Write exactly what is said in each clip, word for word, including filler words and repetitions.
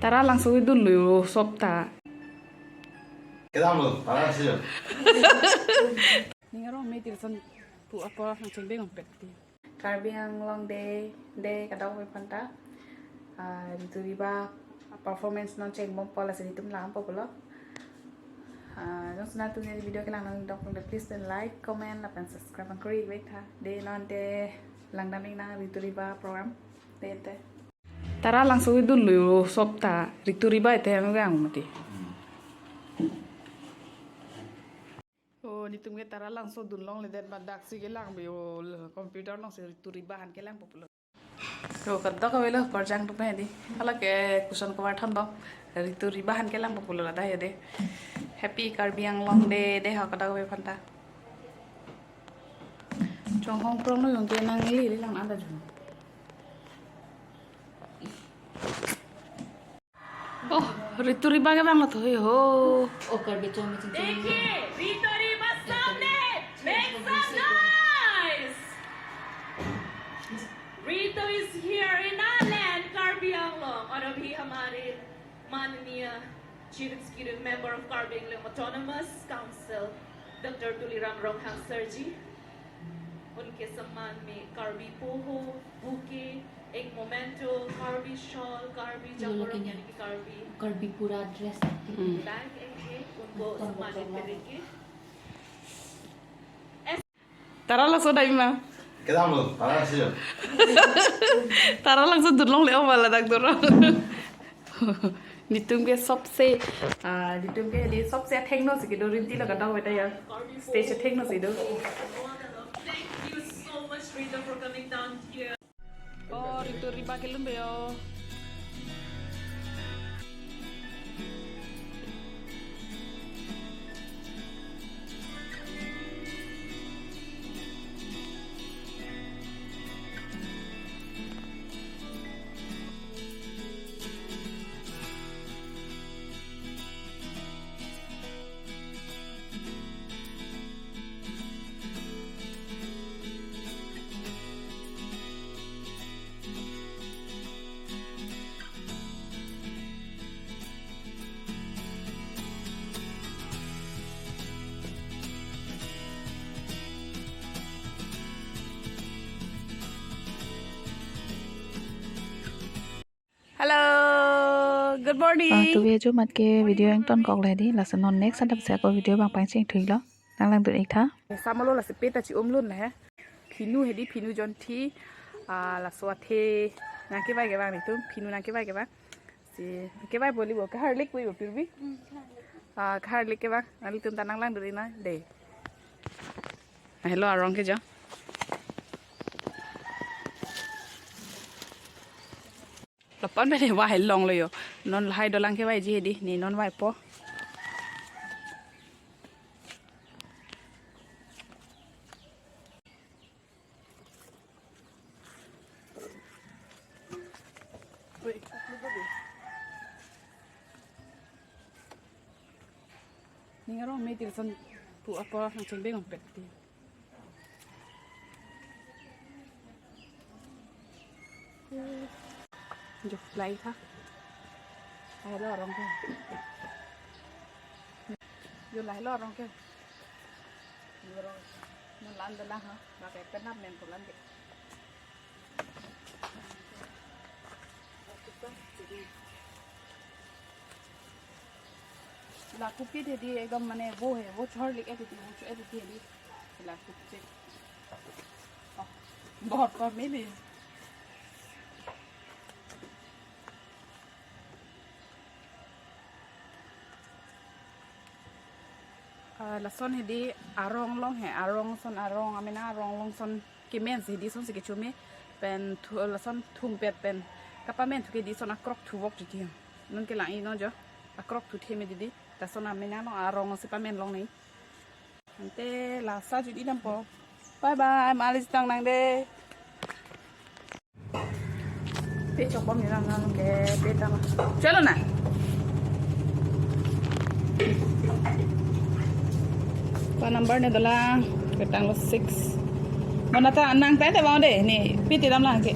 Tara langso dunlo sop ta. Kedam lo, tara sih. Ning arong me tirson pu apor nangcheng beng ompet ti. Karbi Anglong Day, day kadokave aphanta. Ah, Ritu Riba performance non chengbompo lasi netum langpo pulo. Ah, jongsi nangtum ne video kelang nangdok, please do like, comment, lapen subscribe nangkori wait ha. Day non te langdam ingnang Ritu Riba program. Day te. Tara langso dunlo sop ta, Ritu Riba ite ang gang mati. Oh, netum ke tara langso dunlongledet, ma daksi kelang be, oh, computer alongsi Ritu Riba aphan kelangpo pulo. Oh, kadokave lo, korjang tupe di. Hala ke kuson kowar than do. Ritu Riba aphan kelangpo pulo ladak ya de. Happy Karbi Anglong Day, day ho kadokave aphanta. Chonghong prong no yong ke nangli li lang ada jong. Oh, Ritu Riba ke bang lo to he ho. Oh, Karbi chong me ching ching. देखिए, रितु रिबा सामने, make some noise. Ritu is here in our land, Karbi Anglong, और अभी हमारे माननीय Chief Executive Member of Karbi Anglong Autonomous Council, doctor Tuliram Ronghang sir ji, उनके सम्मान में Karbi poho, bouquet, एक memento, Karbi shawl, Karbi jamborong, यानी कि Karbi Karbi pura dress. Bag, एक, एक, उनको सम्मानित करेंगे। Tara langso dai ma. Kedam lo, tara sih. Tara langso dunlongle o wala dak doro. Netum ke sobse, ah, netum ke di sobse athengno si kedo, rinti lo kadokave ta ya. Stage athengno si do. Thank you so much, Rita, for coming down here. Oh, Ritu Riba kelun be yo. Hello, good morning. Ah, tuve ajo mat ke video ingtonkoklo di, laso non next adap si ako video bang pangcheng thuilo. Nanglangdun ik tha. Samalo lasi pe ta chi-umlun he. Phinu he di, phinu jonthi. Ah, laso athe nangkevai ke bang netum, phinu nangkevai ke bang. Si kevai boli bo, kaharlik boli bo pirbi. Ah, kaharlik ke bang. Nanglitum ta nanglangdun ik nang de. Hello, arong ke jo. Lapen pen he vai longlo yo. Non lahai dolang kevaiji he di, ne non vaipo. Ning arong me tirson pu apor nangcheng beng ompet ti. Jo, lahai tha. Lahai lo arong ke. Jo, lahai lo arong ke. Arong. Mo lan de la ha. Ba ke penap men pulan ke. La kupi de di ekdom mane wo he, wo chorlik e di, wo cho e di di. La kupi. Oh, bahut kami ni. Ah, lason he di arong along he, arong ason, arong amena arong along ason kemen si he di, ason si kecho me pen thu, lason thumpet pen kapamen thu ke di ason akrok thuvok chuti. Non kelang-i non jo, akrok thuthe me di di. Lason amena along arong si pamen long ni. Ante lasa jut-i dampo. Bye bye, mali sitang nang de. Pe chokbom ni nang nang ke pe tama. Chalo na. Pa number ne dolang, petang lo six. Mana ta nang tete bang de, ni piti dam lang ke.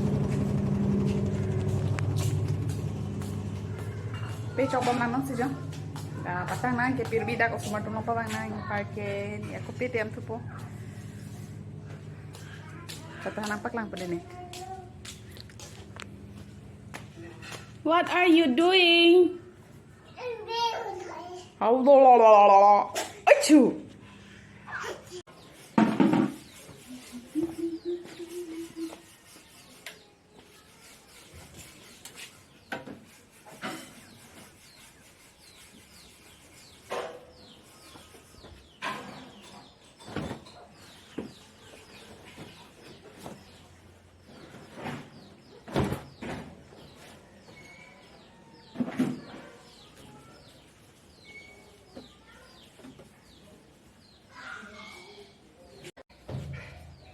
Pe chok bom nang non si jo. Ah, patang nang ke pirbi dak osomar atum along pavang nang parke ni ako pe tiam thupo. Patang nang paklang pede ni. What are you doing? Achoo.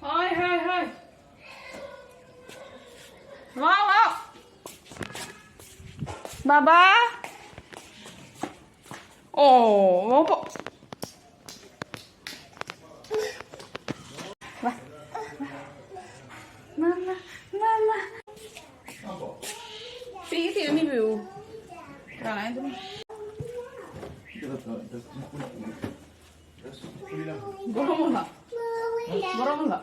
Hoi, hoi, hoi. Wow, wow. Baba. Oh, opo. Wah. Mama, mama. Pi, pi, ini view. Orang lain tu. Borom la. Borom la.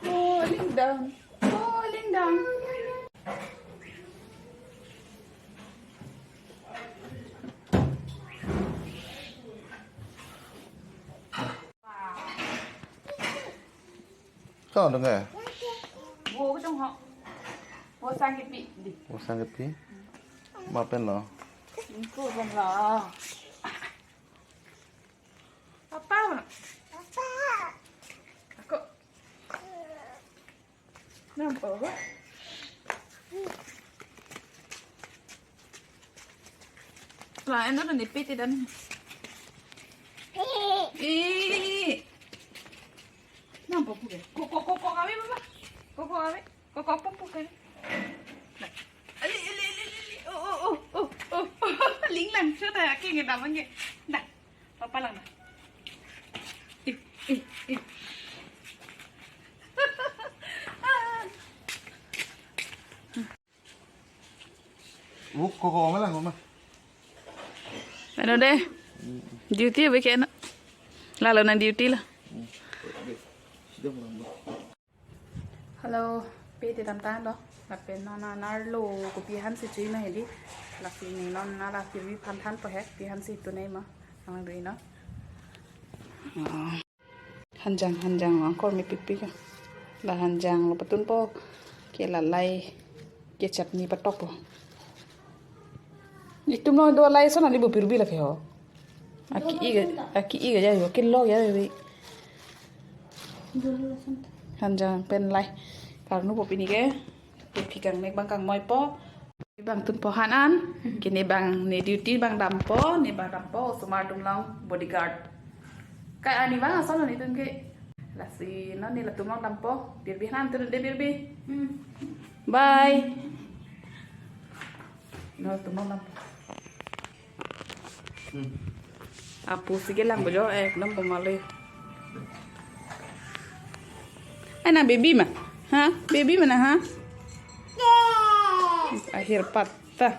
Falling down, falling down. Kau dengar? Wo ke dong ho. Wo sang ke pi di. Wo sang ke pi? Ma pen lo. Ingko pen lo. Papa. Papa. Ako. Nampo ko. La, eno na nipit idan. Eh. Nampo puke. Ko, ko, ko, ko, kami, Papa. Ko, ko, kami. Ko, ko, puke. Ali, ali, ali, ali, ali. Oh, oh, oh, oh, oh, oh. Ling lang, siya tayo. Aking, kita man ke. Da. Papa lang na. Ih, ih, ih. Uk, koko ma lang, ma. Ano de? Duty abi ke na. Lalo na duty la. Hello, pe te tam tan lo. Lapen non na nar lo kopi aphan si chui ma hedi. Lasi ne non na la pirbi aphan thanpo he, pi aphan si tu ne ma. Nang dui no. Ah. Hanjang, hanjang, angkor mepik pik. La hanjang lo patunpo ke la lai ke chutney patokpo. Itum lo do lai son ali bo pirbi lake ho. Aki i ga, aki i ga ja yo, kilo ja yo. Hanjang pen lai. Karnupo pini ke. Kopi kangmek abang kangmoipo. Abang tunpo han an. Ke ne abang ne duty abang dampo, ne abang dampo, osomar atum along bodyguard. Kai ani abang ason ani tun ke. Lasi non ne latum along dampo. Birbi han tun de birbi. Hmm. Bye. Non latum along dampo. Hmm. Apu si kelang bojo, eh, ekdom pamale. Ai na baby ma? Ha? Baby ma na, ha? Akhir patah.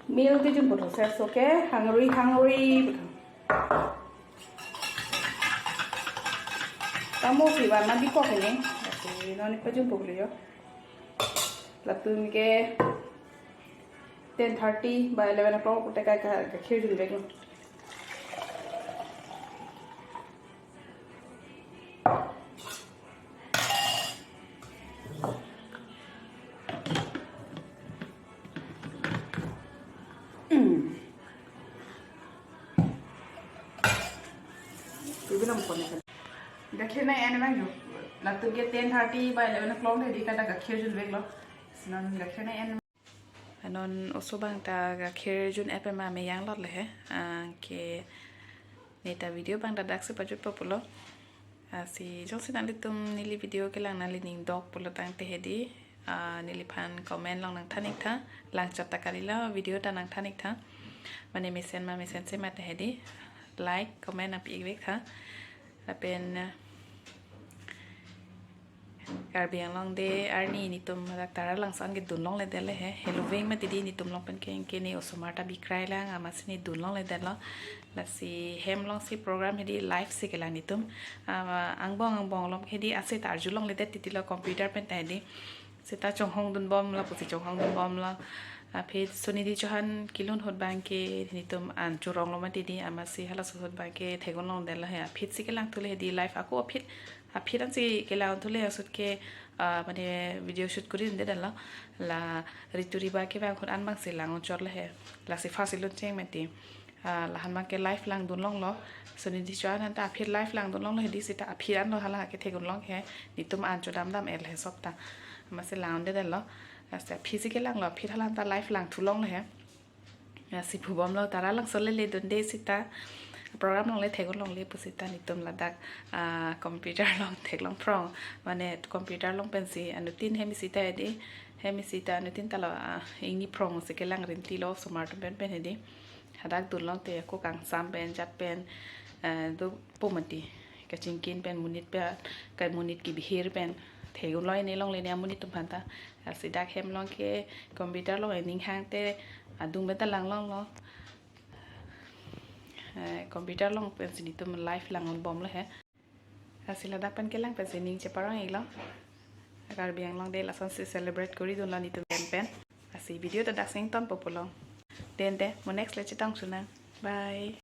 Meal kejun pu thotsi so ke hungry, hungry. Tamo si van na bikok ini. Lasi non ne pajun pu lo yo. Latum ke ten thirty ba eleven o'clock pulote ka, ka, gakhir junvek lo. Hmm. Ibi nam kone kan. Gakhir nang-en abang jo. Latum ke ten thirty ba eleven o'clock hedi kada gakhir junvek lo. Sinon gakhir nang-en. Non oso abang ta gakhir jun-et pen ma meyang lot le he. Anke ne ta video abang ta daksi pajutpo pulo. Lasi jongsi nanglitum neli video kelang nanglining dok pulo tangte hedi, ah, neliphan comment along nangthan iktha, lang chot ta kalilo, video ta nangthan iktha. Mane mesen ma mesense ma ta hedi, like, comment nangpi-ik iktha. Lapen, ah, Karbi Anglong Day arni netum dak Taralangso an kedun longledet le he. Helo veng mati di netum along pen ke, anke ne osomar ta bikrai lang, amatsi ne dun longledetlo. Lasi hem alongsi program hedi live si kelang netum. Ah, angbong angbong along hedi ase ta arju longledet titilo, computer pen ta hedi. Seta chonghong dunbomlo, pusi chonghong dunbomlo. Aphi Sunidhi Chauhan kelun ahut abang ke netum an choronglo mati di, amatsi halaso ahut abang ke theklong longdetlo he. Aphi si kelang thu le hedi live ako aphi, aphi ansi kelang thu le, asut ke, ah, mane video shoot kori dunde detlo. La Ritu Riba kevang ahut an abangsi lang-ong chot le he. Lasi first ilun cheng mati. Ah, lahan abang ke live langdun longlo. Sunidhi Chauhan an ta aphi live langdun longlo hedi, seta aphi anlo hala ke theklong he. Netum an chodam dam-et le he sob ta. Amatsi lang-ongdetlo. Lasi aphi si kelanglo, aphi hala ta live lang thu longlo he. Lasi phubomlo, Taralangso le le dunde seta program along le theklong longle pu seta netum ladak, ah, computer along theklong phrong. Mane computer along pensi anuttin hem isi ta hedi, hem isi ta anuttin ta lo, ah, ingni phrong si kelang, rinti lo osomar atum pen pen hedi. Hadak dun longte ako kangsam pen, jat pen, eh, dopo mati. Kachingkin pen, monit pen, ka monit kebihir pen theklong lo, ne longle ne amonit atum aphan ta. Lasi dak hem along ke computer along ening hangte adung pen ta lang longlo. Eh, computer along pensi netum live lang-onbomlo he. Lasi ladak pen kelang pensi ning cheparong-iklo. Karbi Anglong Day lasonsi celebrate kori dunlo netum hem pen. Lasi video ta daksi ingtonpo pulo. Dente, mo next le chetong sunang. Bye.